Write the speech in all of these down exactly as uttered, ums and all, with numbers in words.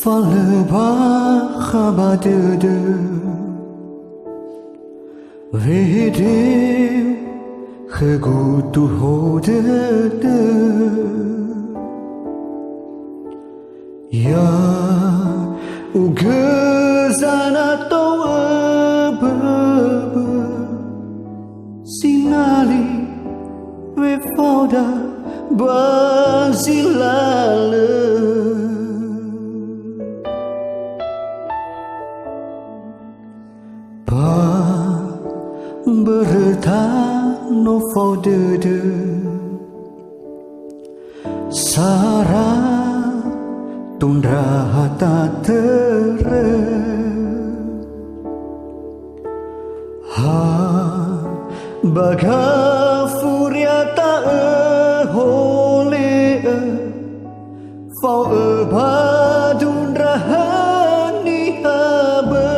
Falö bakha ba dödö, wehedeu khögu tuho dödö. Ya'ugö zanatou öböbö, sinali wefaoda ba zi lalö. Ba mböröta no fao dödö, sara tundraha tatörö. Ha ba gafuria ta'öhole'ö, fao ba dundraha niha bö'ö.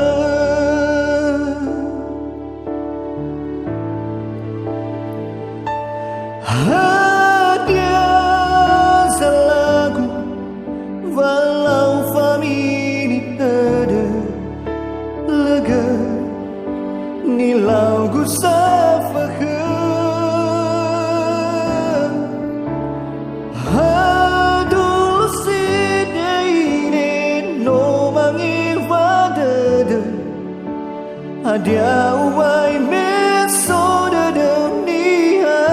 Hadia zalagu, wa lau famini tödö, lö göi nilaugu safökhö. Hadia side no mangewa dödö, hadia uŵa'ö me so dödö niha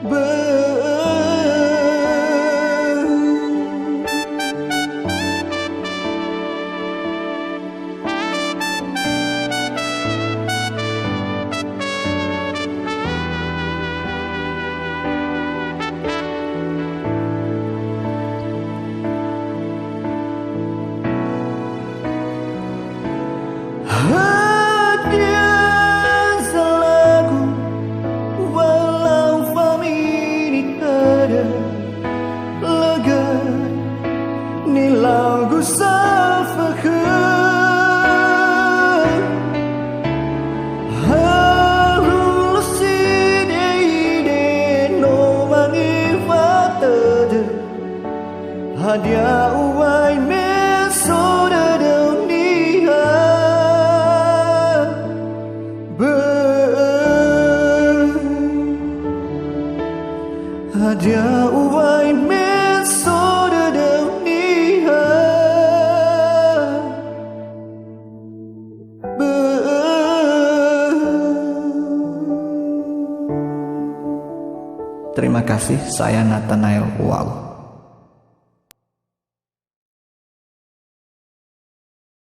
bö'ö. Hadia zalagu, wa lau famini tödö, lö göi nilaugu safökhö. Halulö side no mangewa tödö, hadia uŵa'ö me so dödö niha bö'ö. Hadia uŵa'ö me so dödö niha bö'ö. Terima kasih, saya Nathanael Wau.